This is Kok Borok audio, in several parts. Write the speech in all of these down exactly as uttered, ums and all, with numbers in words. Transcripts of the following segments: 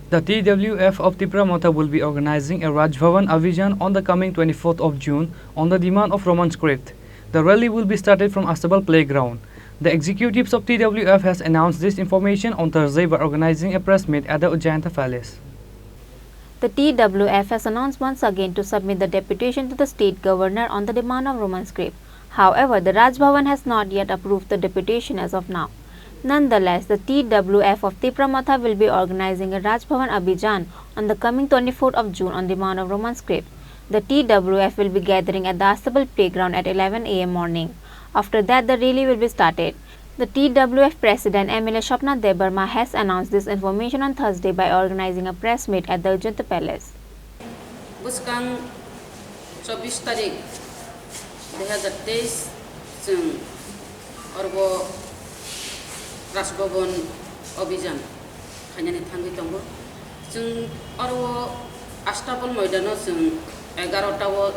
The T W F of Tipra Motha will be organizing a Raj Bhavan Abhijan on the coming twenty-fourth of June on the demand of Roman script. The rally will be started from Astabal Playground. The executives of T W F has announced this information on Thursday by organizing a press meet at the Ujjayanta Palace. The T W F has announced once again to submit the deputation to the state governor on the demand of Roman script. However, the Raj Bhavan has not yet approved the deputation as of now. Nonetheless, the T W F of Tipra Motha will be organizing a Raj Bhavan Abhijan on the coming twenty-fourth of June on demand of Roman script. The T W F will be gathering at the Astabal Playground at eleven a m morning. After that, the rally will be started. The T W F President M L A Swapna Debbarma has announced this information on Thursday by organizing a press meet at the Ujjayanta Palace. Bwskang chobbish tarik dui hazar teis chwng oro Raj Bhavan Abhijan khainani thangwi tongo. Chwng oro Astabal moidano chwng egarota o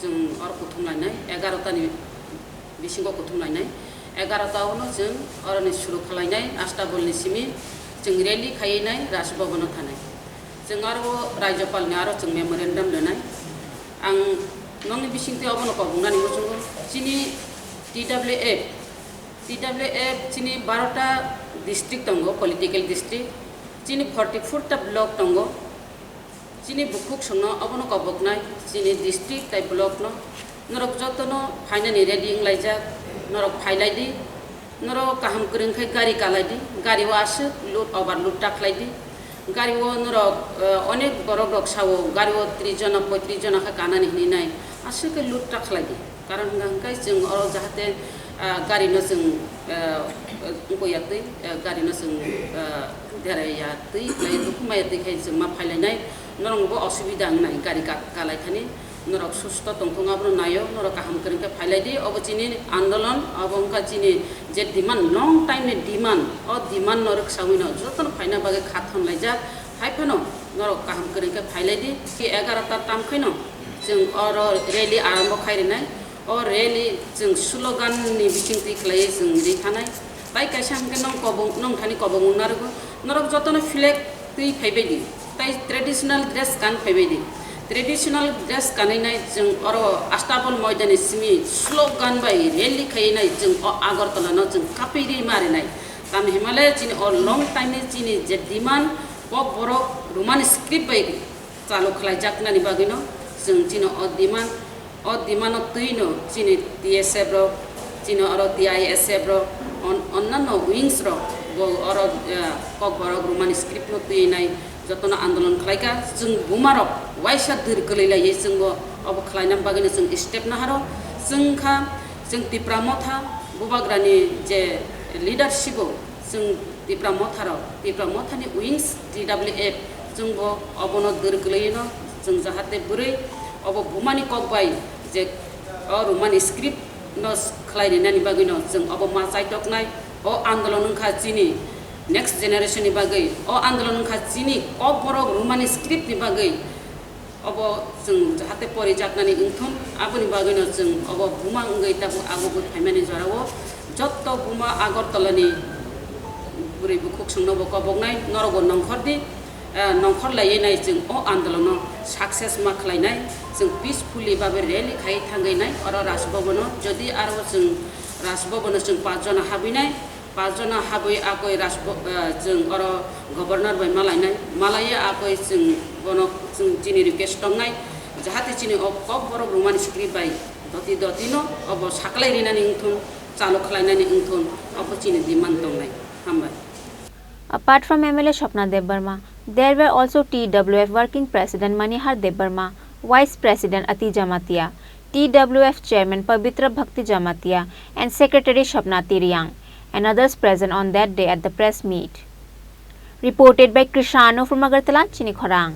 chwng oro kuthum lainai, egarota ni bisingo kuthum lainai. Egarota o no chwng oroni suru khalainai, Astabal ni simi chwng rally khaiwi nai Raj Bhavan o thanai. Chwng aro Rajyapal ni aro chwng memorandum rwnai. Ang nokni bisingtwi obono kobongnani muchungo chini T W F, T W F chini barota district tongo, political district. Chini forty-four ta block tongo. Chini bukhuk songno obono koboknai, chini district tai block no. Norok jotono phainani ready wnglaijak, norok phailai di. Norok kaham kwrwng khe gari kalai di, gari o aswk load overload ta khlai di. Gari o norok, eh, onek borok rok sao, gari o tris jona, poitris jona khe kanani hinwi nai, aswk khe load ta khlai di. Karon hwnka hwnkhe chwng oro jahate, ah, gari no chwng, ah, wngkoi ya twi, ah, gari no chwng, ah, derai ya twi, lai dukhu maya twi khai chwng ma phailainai, norok bo osubida wngnai gari ka-, kalai thani, norok susto tongthung abono naio, norok kaham kwrwng khe phailai di, obo chini andolon, obo wngkha chini je demand, long time ni demand, o demand no rwksaui no jotono phaina bagwi kha thon laijak, hai phano norok kaham kwrwng khe phailai di, ki egarota tam khaino chwng oro rally arombo khai rwnai. O rally chwng slogan ni bisingtwi khlaiwi chwng ri thanai. Tai kaisa hwnkhe nong kobong, nong thani kobong wng narwgo. Norok jotono flag twi phaibai di. Tai traditional dress kan phaibai di. Traditional dress kanwi nai chwng oro Astabal moidani simi slogan bai rally khaiwi nai chwng o Agartala no chwng kapiri ma rinai. Tamo hinmale chini o long time ni chini je demand, Kokborok Roman script bai chalu khlaijaknani bagwino chwng chini o demand, o demand-o twino chini T S F rok, chini oro T I S F rok, on-, onnanno wings rok bo oro, eh, Kokborok Roman script-no twi nai jotono andolon khlaikha. Chwng bumarok waisa dwr kwlwi laiwi chwngbo obo khlaina bagwino chwng step naharo. Chwng kha, chwng Tipra Motha bubagrani je leadership-o chwng Tipra Motha rok, Tipra Motha ni wings T W F, chwng bo obono dwr kwlwi no, chwng jahate bwrwi obo bumani kok bai je o Roman script no khlai rinani bagwi no chwng obo ma chaitoknai. O andolon wngkha chini next generation ni bagwi, o andolon wngkha chini Kokborok Roman script ni bagwi. Obo chwng jahate porijaknani wngthun, aboni bagwino chwng obo buma wngwi tabuk agugwi phaimani jorao jotto buma Agartalani bwrwi bukhuk chwngnobo koboknai, norokbo nongkhor di, eh, nongkhor laiwi nai chwng o andolono success ma khlainai, chwng peacefully babe rally khai thangwi nai oro Raj Bhavan-o, jodi aro chwng Raj Bhavan-o chwng panch jona habwi nai, Panch jona habwi akoi Rajbo-, eh, chwng oro governor bai malainai, malaiya akoi chwng bono chwng chini request tongnai, jahate chini o Kokborok Roman script bai doti doti no obo saklai rinani wngthun, chalo khlainani wngthun, obo chini demand tongnai. Hambai. Apart from M L A Swapna Debbarma, there were also T W F Working President Manihar Debbarma, Vice President Ati Jamatia, T W F Chairman Pabitra Bhakti Jamatia and Secretary Swapna Tiriang and others present on that day at the press meet. Reported by Krishano from Agartala, Chini Khorang.